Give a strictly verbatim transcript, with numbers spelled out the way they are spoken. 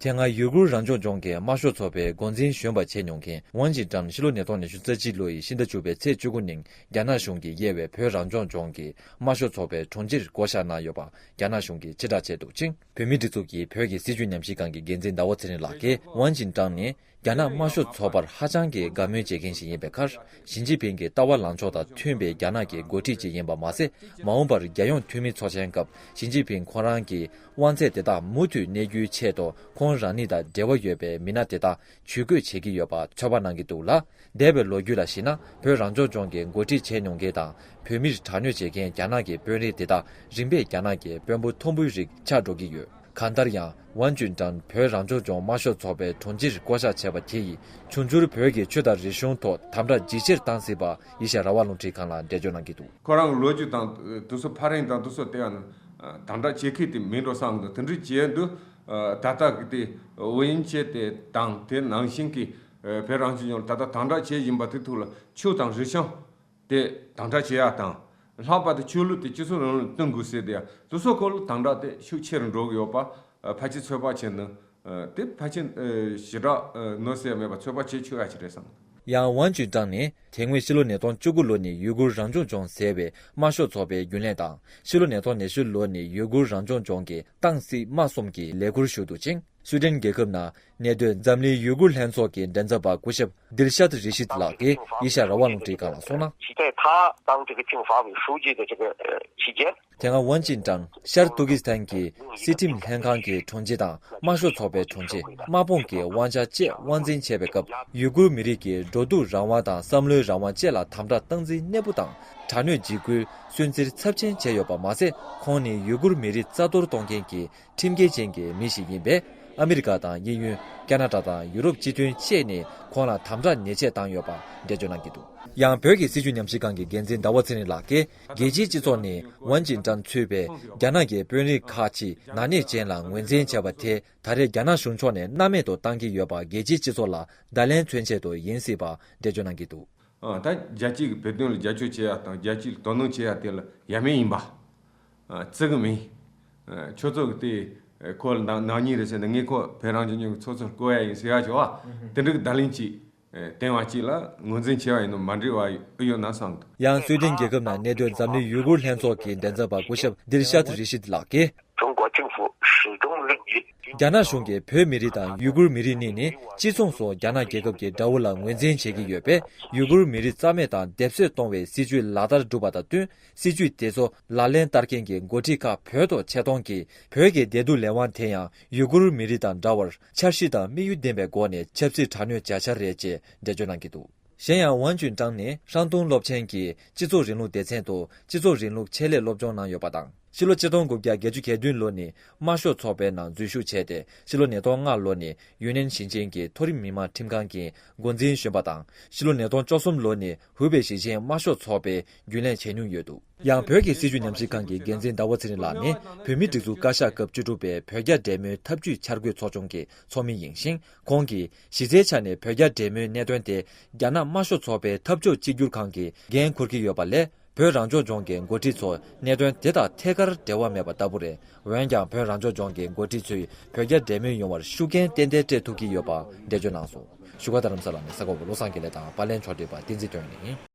དེ་སྔ་ཡུ་གུར་རང་སྐྱོང་ལྗོངས་ཀྱི་དམར་ཤོག་ཚོགས་པའི་འགོ་འཛིན་གཞོན་པ་བྱས་མྱོང་མཁན་ཝན་ཅིན་ཀྲང་ཕྱི་ལོ་ཉིས་སྟོང་ཉི་ཤུ་རྩ་གཅིག་ལོ་ཡི་ཕྱི་ཟླ་བཅུ་པའི་ཚེས་བཅུ་དགུ་ཉིན་རྒྱ་ནག་གཞུང་གིས་དབྱེ་བའི་བོད་རང་སྐྱོང་ལྗོངས་ཀྱི་དམར་ཤོག་ཚོགས་པའི་དྲུང་ཆེར་བསྐོ་གཞག་གནང་ཡོད་པ་རྒྱ་ནག་གཞུང་གིས་ཕྱིར་བསྒྲགས་བྱས་འདུག་ཅིང་། བོད་མིའི་སྒྲིག་འཛུགས་ཀྱི་བོད་ཀྱི་སྲིད་བྱུས་ཉམས་ཞིབ་ཁང་གི་འགན་འཛིན་ཟླ་བ་ཚེ་རིང་ལགས་ཀྱིས་ཝན་ཅིན་ཀྲང་ནི་རྒྱ་ནག་དམར་ཤོག་ཚོགས་པར་ཧ་ཅང་གི་དགའ་མོས་བྱེད་མཁན་ཞིག་ཡིན་པའི་ཁར། ཞི་ཅིན་ཕིང་གི་ལྟ་བ་ལངས་ཕྱོགས་དང་མཐུན་པའི་རྒྱ་ནག་གི་འགོ་ཁྲིད་ཅིག་ཡིན་པ་མ་ཟད། མ་འོངས་པར་རྒྱལ་ཡོངས་འཐུས་མི་ཚོགས་ཆེན་སྐབས་ཞི་ཅིན་ཕིང་ཁོང་རང་གི་དབང་ཚད་དེ་དག་མུ་མཐུད་གནས་རྒྱུའི་ཆེད་དུ་ཁོང་རང་ཉིད་དང་འབྲེལ་བ་ཡོད་པའི་མི་སྣ་དེ་དག་ཇུས་འགོད་བྱེད་ཀྱི་ཡོད་པ་ཚོད་དཔག་གནང་གི་འདུག་ལ། འདས་པའི་ལོ་རྒྱུས་ལ་གཞིགས་ན། བོད་རང་སྐྱོང་ལྗོངས་ཀྱི་འགོ་ཁྲིད་བྱས་མྱོང་མཁན་དང་བོད་མིར་དྲག་གནོན་བྱེད་མཁན་རྒྱ་ནག་གི་དཔོན་རིགས་དེ་དག་རིམ་པས་རྒྱ་ནག་གི་དཔོན་པོ་མཐོན་པོའི་རིགས་ཆགས་འགྲོ་གི་ཡོད། གང་ལྟར་ཡང་། ཝན་ཅུན་ཀྲང་བོད་རང་སྐྱོང་ལྗོངས་དམར་ཤོག་ཚོགས་པའི་དྲུང་ཆེར་བསྐོ་གཞག་བྱས་པ་དེ་ཡིས། འབྱུང་འགྱུར་བོད་ཀྱི་ཆོས་དང་རིག་གཞུང་ཐོག་དམ་དྲག་ཇེ་ཆེར་བཏང་སྲིད་པ་ཡེ་ཤ་རང་དབང་རླུང་འཕྲིན་ཁང་ལ་འགྲེལ་བརྗོད་གནང་གི་འདུག། ཁོ་རང་གི་ལོ་རྒྱུས་དང་དེ་ཚོ་ཕ་རན་དང་དེ་ཚོ་བལྟས་ཡང་དམ་དྲག་བྱེད་མཁན་དེ་མིན་འགྲོ་བསམ་གི་འདུག། དེ་འདྲ་བྱས་དུས་ད་ལྟ་གི་དེ་ཝུན་ཅེ་དེ་དང་དེ་ནང་བཞིན་གྱི་བོད་རང་སྐྱོང་ལྗོངས་ལ་ད་ལྟ་དམ་དྲག་བྱེད་བཞིན་པ་དེ་ཐུག་ལ་ཆོས་དང་རིག་གཞུང་དེ་དམ་དྲག་བྱེད་ཡག་དང་། ལྷག་པར་དུ་ཆོས་ལུགས་དེ་སྤྱི་ཚོགས་རིང་ལུགས་སྟོན་དགོས་ཟེར་དེ་ཡང་དེ་ཚོ་སྐོར་ལ་དམ་དྲག་དེ་ཤུགས་ཆེ་རུ་འགྲོ་གི་ཡོད་པ་ཕལ་ཆེར་ཚོད་དཔག་བྱས་ན། དེ་ཕལ་ཆེར་ཞེ་དྲག་ནོར་ཟེར་མེད་པ་ཚོད་དཔག་བྱེད་ཆོག་ཡ་ཅིག་རེད་བསམ། ཡང་ཝན་ཅུན་ཀྲང་ནི་དེ་སྔོན་ཕྱི་ལོ་ཉིས་སྟོང་བཅུ་དགུ་ལོ་ནས་ཡུ་གུར་རང་སྐྱོང་ལྗོངས་ཟེར་བའི་དམར་ཤོག་ཚོགས་པའི་རྒྱུན་ལས་དང་། ཕྱི་ལོ་ཉིས་སྟོང་ཉི་ཤུ་ལོ་ནས་ཡུ་གུར་རང་སྐྱོང་ལྗོངས་ཀྱི་ཏང་སྲིད་དམག་གསུམ་གྱི་ལས་ཁུར་ཞུགས་འདུག་ཅིང་། སུའེ་ཏེན་རྒྱལ་ཁབ་ནང་གནས་སྡོད་འཛམ་གླིང་ཡུ་གུར་ལྷན་ཚོགས་ཀྱི་མགྲིན་ཚབ་པ་སྐུ་ཞབས་དིལ་ཤཱད་རི་ཤིད་ལགས་ཀྱིས་ཨེ་ཤ་ཡ་རང་དབང་རླུང་འཕྲིན་ཁང་ལ་གསུངས་ན། 期待他当这个政法委书记的这个呃期间。 དེ་སྔ་ཝན་ཅིན་ཀྲང་ཤར་ཏུར་ཀི་སི་ཐན་གྱི་སྲིད་ཁྲིམས་ལྷན་ཁང་གི་དྲུང་ཆེ་དང་དམར་ཤོག་ཚོགས་པའི་དྲུང་ཆེ། དམག་དཔུང་གི་དབང་ཆ་བཅས་དབང་འཛིན་བྱས་པའི་སྐབས། ཡུ་གུར་མི་རིགས་ཀྱི་འགྲོ་འདུག་རང་དབང་དང་བསམ་བློའི་རང་དབང་བཅས་ལ་དམ་དྲག་སྟངས་འཛིན་གནས་སྤོ་དང་དྲག་གནོན་འཇིགས་སྐུལ་སུན་གཙེར་ཚབས་ཆེན་བྱས་ཡོད་པ་མ་ཟད། ཁོང་ནི་ཡུ་གུར་མི་རིགས་རྩ་གཏོར་གཏོང་མཁན་གྱི་ཁྲིམས་འགལ་ཅན་གྱི་མི་ཞིག་ཡིན་པས། ཨ་མི་རི་ཀ་དང་དབྱིན་ཡུལ། ཁ་ན་ཌ་དང་ཡུ་རོབ་སྤྱི་མཐུན་བཅས་ནས་ཁོང་ལ་དམ་དྲག་ཉེས་ཆད་བཏང་ཡོད་པ་འགྲེལ་བརྗོད་གནང་གི་འདུག། ཡང་བོད་ཀྱི་སྲིད་བྱུས་ཉམས་ཞིབ་ཁང་གི་འགན་འཛིན་ཟླ་བ་ཚེ་རིང་ལགས་ཀྱིས། རྒྱལ་སྤྱིའི་སྤྱི་ཚོགས་ནས་ཝན་ཅིན་ཀྲང་ཚུད་པའི་རྒྱ་ནག་གི་དཔོན་རིགས་ཁག་ཅིག་ནག་ཉེས་ཅན་ལ་ངོས་འཛིན་བྱས་པ་དེ་ད་རེས་རྒྱ་ནག་གཞུང་ཕྱོགས་ནས་སྣང་མེད་དུ་བཏང་གི་ཡོད་པ་རྒྱལ་སྤྱིའི་སྤྱི་ཚོགས་ལ་བརྡ་ལན་མཚོན་ཆེད་དུ་ཡིན་སྲིད་པ་འགྲེལ་བརྗོད་གནང་གི་འདུག། ཨ། ད་རྒྱལ་སྤྱི་གི་བོད་དོན་ལ་རྒྱབ་སྐྱོར་བྱེད་ཡ་དང་རྒྱལ་སྤྱི་ལ་དོ་སྣང་བྱེད་ཡ་དེ་ལ་ཡ་མེད་ཡིན་པ། ཨ། བརྩི་གི་མིན། ཨ། ཁྱོད་ཚོ་གི་དེ་ཁོ་ལ་ནག་ནག་ཉེས་རེད་ཟེར་ནས་ངས་ཁོ་བོད་རང་སྐྱོང་ལྗོངས་ཀྱི་ཚོགས་གཙོར་བསྐོ་ཡ་ཡིན་ཟེར་ཡ་བྱོས་ཨ། དེ་འདྲ་གི་བརྡ་ལན་ཅིག་ཨ། བསྟན་པ་ཅིག་ལ་ངོས་འཛིན་བྱས་པ་ཡིན་ནོ་མ་འགྲིག་པ་ཡོད་ན་བསམ་གི་འདུག། ཡང་སུའེ་ཏེན་རྒྱལ་ཁབ་ནང་གནས་སྡོད་འཛམ་གླིང་ཡུ་གུར་ལྷན་ཚོགས་ཀྱི་མགྲིན་ཚབ་པ་སྐུ་ཞབས་དིལ་ཤཱད་རི་ཤིད་ལགས་ཀྱིས། 中国政府始终认为 རྒྱ་ནག་གཞུང་གིས་བོད་མི་རིགས་དང་ཡུ་གུར་མི་རིགས་གཉིས་ནི་གཅིག་མཚུངས་སུ་རྒྱ་ནག་རྒྱལ་ཁབ་ཀྱི་དགྲ་བོ་ལ་ངོས་འཛིན་བྱེད་ཀྱི་ཡོད་པས། ཡུ་གུར་མི་རིགས་རྩ་མེད་དང་སྡེབ་གསོད་གཏོང་བའི་སྲིད་བྱུས་ལག་བསྟར་བསྒྲུབས་པ་དང་བསྟུན། སྲིད་བྱུས་དེ་ཚོ་ལག་ལེན་བསྟར་མཁན་གྱི་འགོ་ཁྲིད་ཁག་བོད་དུ་ཆེད་གཏོང་གིས། བོད་ཀྱི་བདེ་སྡུག་ལས་དབང་དེ་ཡང་ཡུ་གུར་མི་རིགས་དང་འདྲ་བར་འཆར་གཞི་དང་དམིགས་ཡུལ་ལྡན་པའི་སྒོ་ནས་ཆབ་སྲིད་དྲག་གནོན་བྱ་འཆར་རེད་ཅེས་འགྲེལ་བརྗོད་གནང་གི་འདུག། གཞན་ཡང་ཝང་ཅུན་ཀྲང་ནི་ཧྲང་ཏུང་སློབ་ཆེན་གྱི་སྤྱི་ཚོགས་རིང་ལུགས་སྡེ་ཚན་དུ་སྤྱི་ཚོགས་རིང་ལུགས་ཆེད་ལས་སློབ་སྦྱོང་གནང་ཡོད་པ་དང་། ཕྱི་ལོ་ཆིག་སྟོང་དགུ་བརྒྱ་བརྒྱད་ཅུ་གྱ་བདུན་ལོ་ནས་དམར་ཤོག་ཚོགས་པའི་ནང་འཛུལ་ཞུགས་བྱས་ཏེ། ཕྱི་ལོ་ཉིས་སྟོང་ལྔ་ལོ་ནས་ཡུན་ནན་ཞིང་ཆེན་གྱི་མཐོ་རིམ་མི་དམངས་ཁྲིམས་ཁང་གི་འགོ་འཛིན་གཞོན་པ་དང་། ཕྱི་ལོ་ཉིས་སྟོང་བཅུ་གསུམ་ལོ་ནས་ཧུའུ་པེ་ཞིང་ཆེན་དམར་ཤོག་ཚོགས་པའི་རྒྱུན་ལས་བྱས་མྱོང་ཡོད་འདུག། ཡང་བོད་ཀྱི་སྲིད་བྱུས་ཉམས་ཞིབ་ཁང་གི་འགན་འཛིན་ཟླ་བ་ཚེ་རིང་ལགས་ནི་བོད་མིའི་སྒྲིག་འཛུགས་བཀའ་ཤག་སྐབས་བཅུ་དྲུག་པའི་བོད་རྒྱ་འབྲེལ་མོལ་འཐབ་ཇུས་འཆར་འགོད་ཚོགས་ཆུང་གི་ཚོགས་མི་ཡིན་ཞིང་། ཁོང་གིས་གཞི་རྩའི་ཆ་ནས་བོད་རྒྱ་འབྲེལ་མོལ་གནད་དོན་དེ་རྒྱ་ནག་དམར་ཤོག་ཚོགས་པའི་འཐབ་ཕྱོགས་གཅིག་གྱུར་ཁང་གིས་འགན་འཁུར་གྱི་ཡོད་པ་ལས། བོད་རང་སྐྱོང་ལྗོངས་ཀྱི་འགོ་ཁྲིད་ཚོ་གནད་དོན་དེ་དང་ཐད་ཀར་འབྲེལ་བ་མེད་པ་ལྟ་བུ་རེད། འོན་ཀྱང་བོད་རང་སྐྱོང་ལྗོངས་ཀྱི་འགོ་ཁྲིད་ཚོས་བོད་རྒྱ་འབྲེལ་མོལ་ཡོང་བར་ཤུགས་རྐྱེན་ཏན་ཏན་སྤྲད་ཐུབ་ཀྱི་ཡོད་པ་འགྲེལ་བརྗོད་གནང་སོང་། བཞུགས་སྒར་རྡ་རམ་ས་ལ་ནས་གསར་འགོད་པ་བློ་བཟང་དགེ་ལེགས་དང་པར་ལེན་ཕྱོགས་སྒྲིག་པ་བསྟན་འཛིན་དོན་ཡིན།